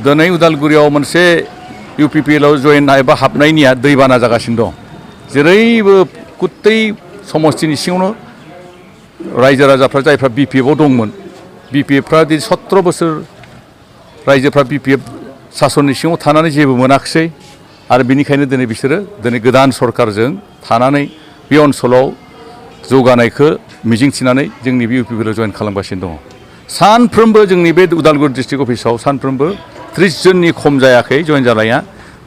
दिनै उदालगुरियाव मोनसे इउपिपिएलआव जयेन एबा हाबनायनिया दैबाना जागासिनो दं जेरैबो गुत्तै समस्तिनि सिङावनो रायजो राजाफ्रा जायफ्रा बिपिएफआव दंमोन बिपिएफफ्रा 17 बोसोर रायजोफ्रा बिपिएफ सासननि सिङाव थानानै जेबो मोनाखिसै आरो बेनिखायनो दिनै बिसोरो दिनै गोदान सरकारजों थानानै बे ओनसोलाव जौगानायखौ मिजिंथिनानै जोंनि बे इउपिपिएलआव जयेन खालामगासिनो दङ सानफ्रोमबो जोंनि बे उदालगुरि डिस्ट्रिक्ट अफिसाव सानफ्रोमबो 30 जननि खम जायाखै जयेन जानाया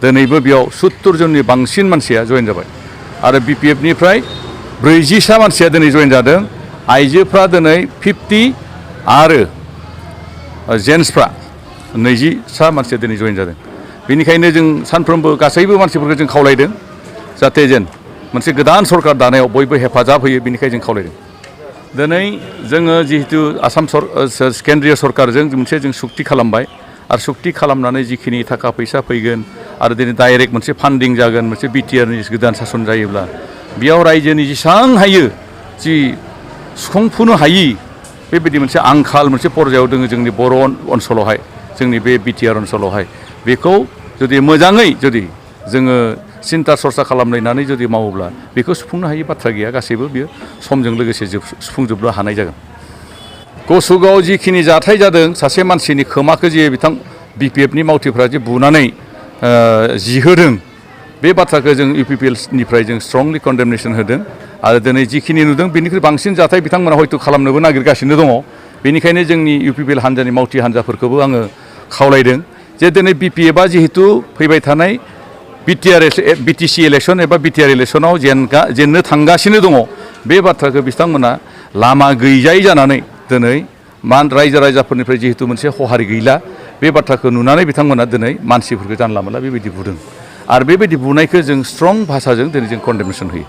दिनैबो बेयाव 70 जननि बांसिन मानसिया जयेन जाबाय आरो बिपिएफनिफ्राय 40सा मानसिया दिनै जयेन जादों आइजोफ्रा दिनै 50 आरो जेन्ट्सफ्रा 20सा मानसिया दिनै जयेन जादों बेनिखायनो जों सानफ्रोमबो गासैबो मानसिफोरखौ जों खावलायदों जाहाथे जेन मोनसे गोदान सरकार दानायाव बयबो हेफाजाब होयो बेनिखायनो जों खावलायदों दिनै जोङो जिहेतु आसाम केन्द्रीय सरकारजों मोनसे जों सुक्ति खालामबाय आरो सुक्ति खालामनानै जिखिनि थाखा फैसा फैगोन आरो दिनै डाइरेक्ट मोनसे फान्डिं जागोन मोनसे बिटिआरनि गोदान सासन जायोब्ला बेयाव रायजोनि जेसां हायो जि सुफुंफुनो हायि बेबायदि मोनसे आंखाल मोनसे पर्यायाव दङ जोंनि बर' ओनसोलावहाय जोंनि बे बिटिआर ओनसोलावहाय बेखौ जुदि मोजाङै जुदि जोङो सिन्ता सरसा खालामलायनानै जुदि मावोब्ला बेखौ सुफुंनो हायि बाथ्रा गैया गासैबो बियो समजों लोगोसे सुफुंजोबनो हानाय जागोन कसुगाव जिखिनि जाथाय जादों सासे मानसिनि खोमाखौ जे बिथां बिपिएफनि मावथिफ्रा जे बुनानै जिहोदों बे बाथ्राखौ जों इउपिपिएलनिफ्राय जों स्ट्रंलि कन्डेमनेसन होदों आरो दिनै जिखिनि नुदों बेनिख्रुइ बांसिन जाथाय बिथांमोना हयथ' खालामनोबो नागिरगासिनो दङ बेनिखायनो जोंनि इउपिपिएल हान्जानि मावथि हान्जाफोरखौबो आङो खावलायदों जे दिनै बिपिएफआ जिहेतु फैबाय थानाय बिटिसि इलेक्सन एबा बिटिआर इलेक्सनाव जेननो थांगासिनो दङ बे बाथ्राखौ बिथांमोना लामा गैजायै जानानै दिनै रायजो राजाफोरनिफ्राय जिहेतु मोनसे हहारि गैला बे बाथ्राखौ नुनानै बिथांमोना दिनै मानसिफोरखौ जानला मोनला बेबायदि बुदों आरो बेबायदि बुनायखौ जों स्ट्रं भाषाजों दिनै जों कन्डेमनेसन होयो